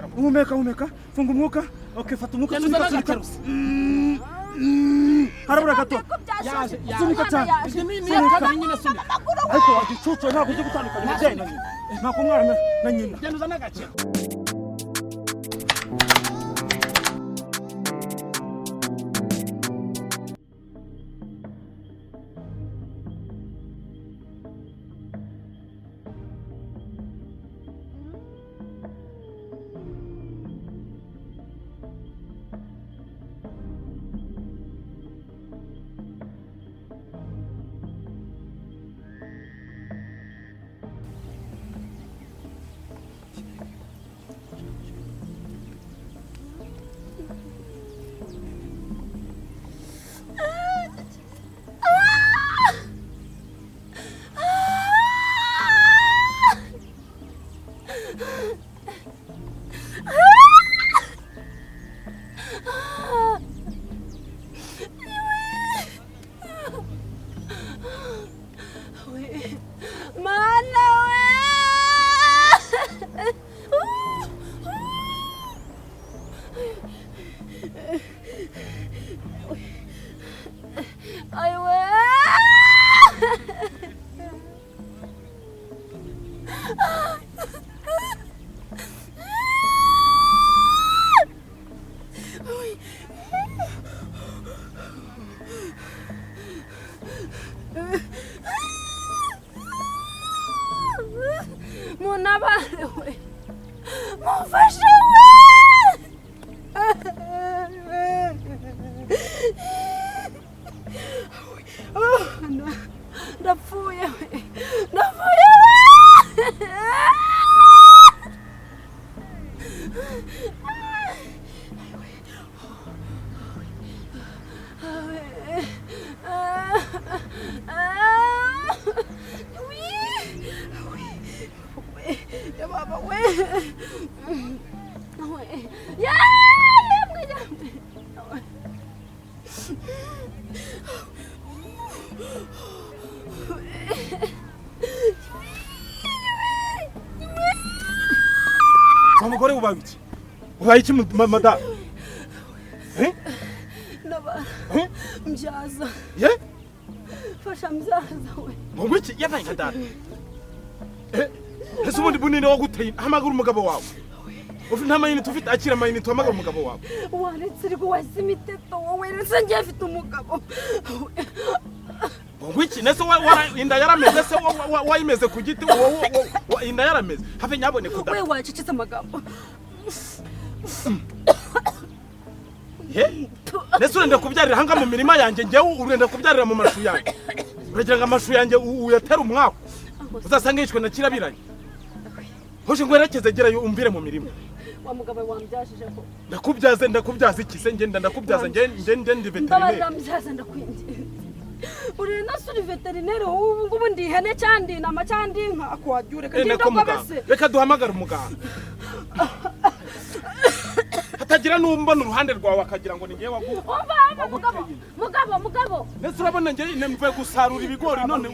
Humeka, humeka, funga umwuka. Okay, fata umwuka. Genda Sunika, uzane sunika. agaterusi. Harabura gato. Ko byashaje. Yaje, Sunika cyane. Ibyo ni iya kabiri nyine, sunika. Ariko wagicucu, ntabwo uzi gutandukanya umubyeyi na nyina, ntabwo umwana na nyina. Genda uzane agakero. Mana we! Ay we! Munabare we! Mumfashe we! Oh, ndapfuye we! Ndapfuye we! Ya baba we! Ya! Yemwe, yemwe! Wa mugore, ubaye iki? Ubaye iki, madamu? Eh? Ndabara. Eh? Mbyaza. Ye? Fasha mbyaza we. Ngo iki? Yabaye nka data. Eh, ese ubundi bunini waguteye? Hamagara umugabo wawe. Ufite nta mayinite ufite? Akira amayinite, uhamagara umugabo wawe. Waretse ariko wahise imiteto wowe, ndetse ngiye mfite umugabo. Ngo iki? Nese inda yarameze se? Wayimeze ku giti? Inda yarameze? Have, nyaboneka. We. Udapfa. Wacecetse amagambo. Ye? Nese urenda kubyarira hanga mu mirima yanjye? Njyewe urenda kubyarira mu mashu yanjye? Uragira ngo amashu yanjye uyatere umwaku, uzasanga yishwe na kirabiranye? Hoje ngo werekeze, gerayo umvire mu mirima. Wa mugabo wambyajije ko. Ndakubyaze, ndakubyaza iki se? Ngenda ndakubyaza nge nge nge ndi veterineri. Mbabarira mbyaza, ndakwinginze. Uri nasi, uri veterineri wowe? Ubu ngubu ndi ihene cyangwa ndi intama cyangwa ndi inka akwajya ureka. Eh, ndi nako indogobe muganga. se? Reka duhamagare umuganga, hatagira n'umbona uruhande rwawe akagira ngo ni ngewe wagu Umva, umva mugabo, mugabo, mugabo. Ndetse urabona nge mvuye gusarura ibigori none.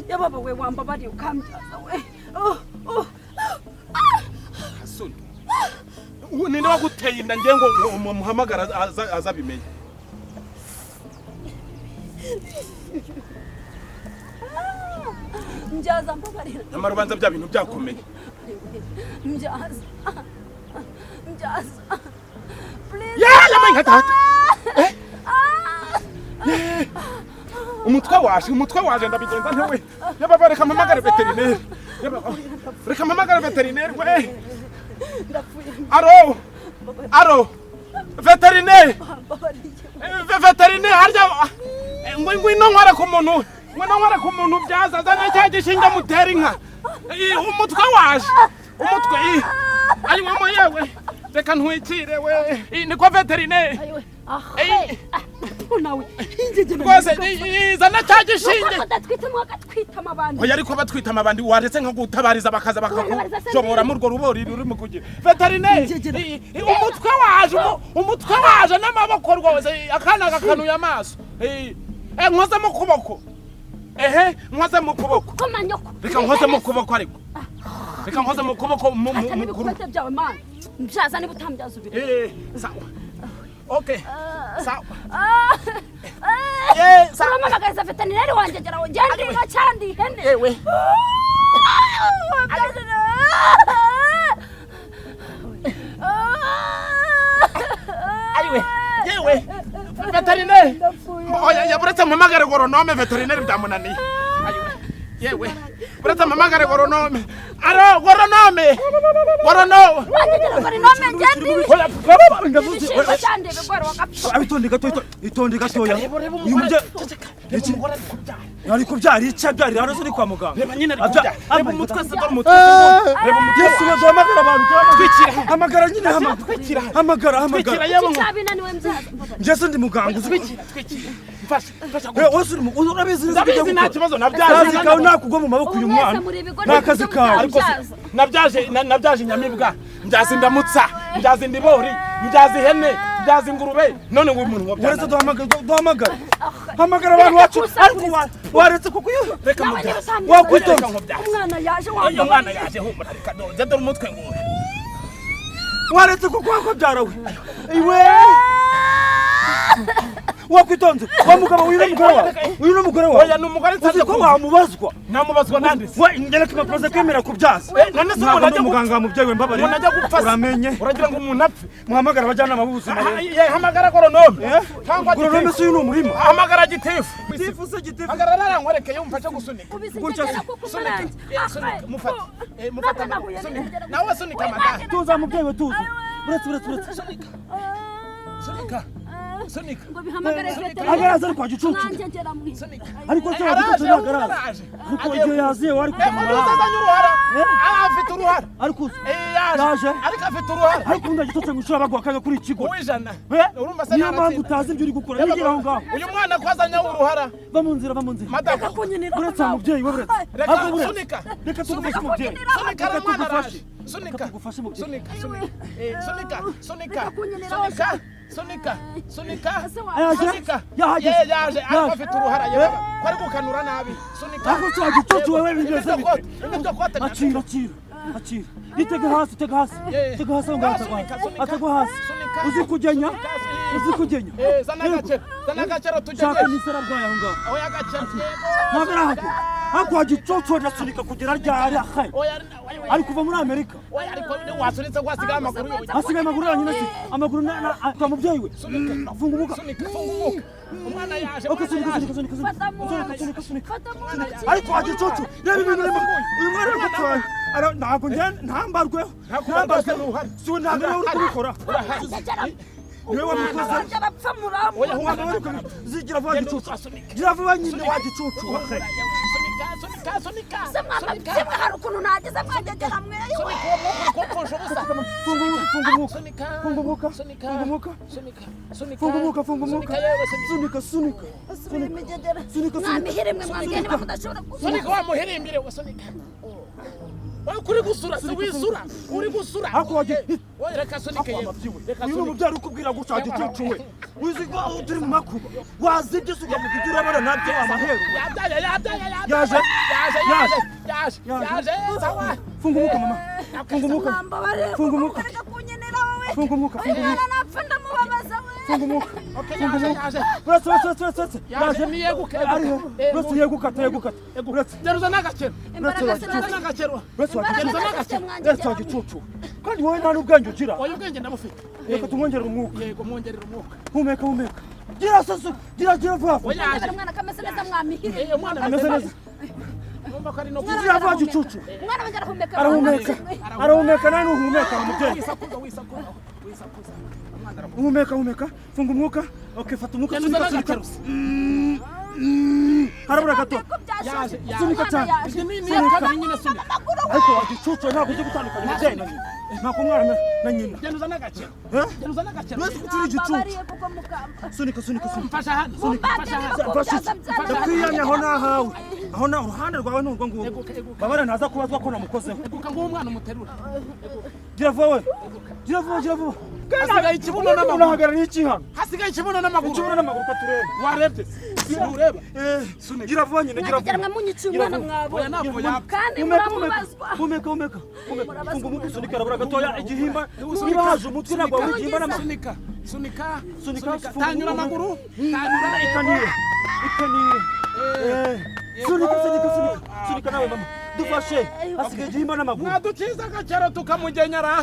Yababa we, wambabariye ukambyaza we? Oh, oh. Hasuni. Ubu ninde waguteye inda ngewe ngo muhamagara aza abimenye? Mbyaza, mbabarira. Nyamara ubanza bya bintu byakomeye. Mbyaza, mbyaza, please. Yamaye nka data. Eh? Eh. Umutwe waje, umutwe waje, ndabigenza ntewe? Yababa, reka mpamagare veterineri. Yababa, reka mpamagare veterineri we. Ndapfuye. Aro, aro, veterineri. Mbabariye. Veterineri harya ngo ngwino nkware ku muntu, ngwino nkware ku muntu byaza, azana cya gishinge mutera inka. Umutwe waje, umutwe ayiwamo. Yewe, reka ntwikire we. Niko veterineri. Ayiwe, ah. Ey. Nawe. Rwose zana cya gishinge. Udatwite mwagatwita amabandi. Oya, ariko batwita amabandi, waretse nka gutabariza bakaza bakakushobora muri urwo rubori ruri mu kugira veterineri. Njegera. Umutwe waje, umutwe waje n'amaboko rwose. Akana gakanuye amaso. Nkoze mu kuboko, ehe, nkoze mu kuboko. Koma nyoko. Reka nkoze mu kuboko, ariko reka nkoze mu kuboko Ata mukuru. n'ibikote byawe mana. Mbyaza niba utambyaza ubire. Sawa. Okay. Sawa. Sawa. Uramamagariza veterineri wanjye gera ngende inka cyandi ihene. Ewe. Ayiwe. Yewe. Veterineri. Oya yaburetse mpamagare goronome veterineri byamunaniye. Ayiwe. Yewe. Buretse mpamagare goronome. Aro goronome. Goronome. Goronome ngende. Oya ndavuze. Cyandi bigora wakapfa. Abitonde gato itonde gatoya. Uyu mubye ari kubyara icyo abyarira hano ni kwa muganga. Reba nyine ari kubyara. Reba umutwe se dore umutwe. Reba umutwe. Yesu baduhamagara abantu. Twikira. Hamagara nyine twikira. Hamagara hamagara. Cyabinaniwe mbyaza. Njye se ndi muganga uzi. Twikira twikira. Mfasha mfasha. Wese uri urabizi neza kujya gukora. Nta kibazo nabyaje. Akazi kawe nakugwa mu maboko uyu mwana. Nakazi kawe. Ariko nabyaje nabyaje inyamibwa. Mbyaza indamutsa. Mbyaza indibori. Mbyaza ihene. Mbyaza ingurube. None ngo umuntu wabyara. Uretse duhamagara duhamagara. Hamagara abantu wacu ariko waretse kuko uyu reka mubyaze. Wakwitonda. Umwana yaje wambaye. Umwana yaje humura reka doze dore umutwe ngo. Waretse kuko wakobyara we. Iwe. Wakwitonze wa mugabo uyu n'umugore wawe uyu n'umugore wawe oya n'umugore nsanze ko wamubazwa namubazwa nande we ngereka impapuro kwemera kubyaza none se umuntu ajya muganga wa mubyeyi we mbabare umuntu ajya gupfa uramenye uragira ngo umuntu apfe muhamagara abajyanama b'ubuzima rero hamagara goronome cyangwa goronome se uyu ni umurima hamagara gitifu gitifu se gitifu hagarara arankwereke yumfashe gusunika gutya sunika mufate mufate sunika nawe sunika madame tuza mubyeyi we tuza uretse uretse uretse sunika sunika sunika ngo bihamagare veterineri agaraza ariko wagicucu ariko se wagicucu ntagaraza ariko igihe yaziye wari kujya mu mahanga uruhara afite uruhara ariko yaje ariko afite uruhara ariko undi agitutse ngo ushobora baguha akanya kuri ikigo uwijana urumva se niyo mpamvu utazi ibyo uri gukora nigira aho ngaho uyu mwana ko azanye uruhara va mu nzira va mu nzira uretse mubyeyi we uretse reka sunika reka tugufashe mubyeyi sunika mwana araje sunika tugufashe mubyeyi sunika sunika sunika sunika sunika sunika sunika yaje yaje ariko afite uruhara yewe ko ari gukanura nabi sunika ariko cyo gicucu wewe bimeze bite nibyo kote acira acira acira itega hasi itega hasi itega hasi ngo atagwa hasi uzi kugenya uzi kugenya zana agacero zana agacero tujye shaka nisara bwaye aho ngaho oya agacero ntabwo ariko wagicucu ndasunika kugera ryari ahaye ari kuva muri Amerika oya ariko wasunitse ko hasigaye amaguru yonyine hasigaye amaguru yonyine se amaguru na mubyeyi we funga umuka funga umuka umwana yaje okay sunika sunika sunika sunika sunika sunika ariko wagicucu reba ibintu urimo uyu mwana ari gutwara ntabwo njye ntambarweho ntambarweho si we ntabwo ariwe uri kubikora niwe wabikoze zigira vuba gicucu gira vuba nyine wa gicucu sunika sunika sunika hari ukuntu nageze mwagegera mwe funga umwuka funga umwuka funga umwuka funga umwuka funga umwuka sunika sunika sunika mwamihire mwe mwagende mudashobora sunika wa muhirimbire we sunika kuri gusura si wisura uri gusura ako waje reka sunike yewe reka uyu mubyara ukubwira guca gicucu we uzi ko turi mu makuba wazibye suka mu kugira urabona nabyo amahero yabyaye yabyaye yaje yaje yaje yaje sawa funga umuka mama funga umuka funga umuka funga umuka funga umuka napfa ndamubabaza we funga umuka okay yaje yaje uretse uretse uretse yaje niyeguke uretse yeguka yeguka uretse geruza n'agakero uretse n'agakero uretse wagicucu kandi wowe nta n'ubwenge ugira oya ubwenge ndabufite reka tumwongerere umwuka yego mwongerere umwuka humeka humeka gira sasu gira gira vuba oya yaje umwana kameze neza mwamihire umwana ameze neza numva ko ari no gira vuba gicucu umwana wanjye arahumeka arahumeka arahumeka nawe ntuhumeka mubyeyi wisakuza wisakuza wisakuza humeka humeka funga umwuka okay fata umwuka sunika sunika harabura gato sunika cyane sunika nyine sunika ariko wagicucu ntabwo uzi gutandukanya umubyeyi na nyina ntabwo umwana na nyina genuza n'agakero genuza n'agakero mwese kuko uri igicucu sunika sunika sunika mfasha hano mfasha hano ndakwiyamye aho nahawe aho na uruhande rwawe ni urwo ngurwo babara ntaza kubazwa ko namukozeho eguka nguwo umwana umuterura gira vuba we gira vuba gira vuba Hasigaye ikibuno n'amaguru. Unahagarariye iki hano? Hasigaye ikibuno n'amaguru. Ikibuno n'amaguru, katurebe. Warebye, ntureba? Eh, gira vuba nyine, gira Mwakigira vuba. mwe munyiciye umwana, Oya, mwabonye. ntabwo yapfa. Kandi Humeka. muramubazwa. Humeka, humeka, humeka. Murabazwa. Funga umutwe, usunika, arabura gatoya igihimba. Sunika. Niba haje umutwe, ntabwo wabura igihimba n'amaguru. Sunika, sunika. Sunika, sunika. funga Tanyura umutwe. amaguru, tanyura. Ikanire, ikanire. Eh, sunika, sunika, sunika, sunika. Nawe mama, dufashe, hasigaye igihimba n'amaguru. Mwadukiza agakero tukamugenyera.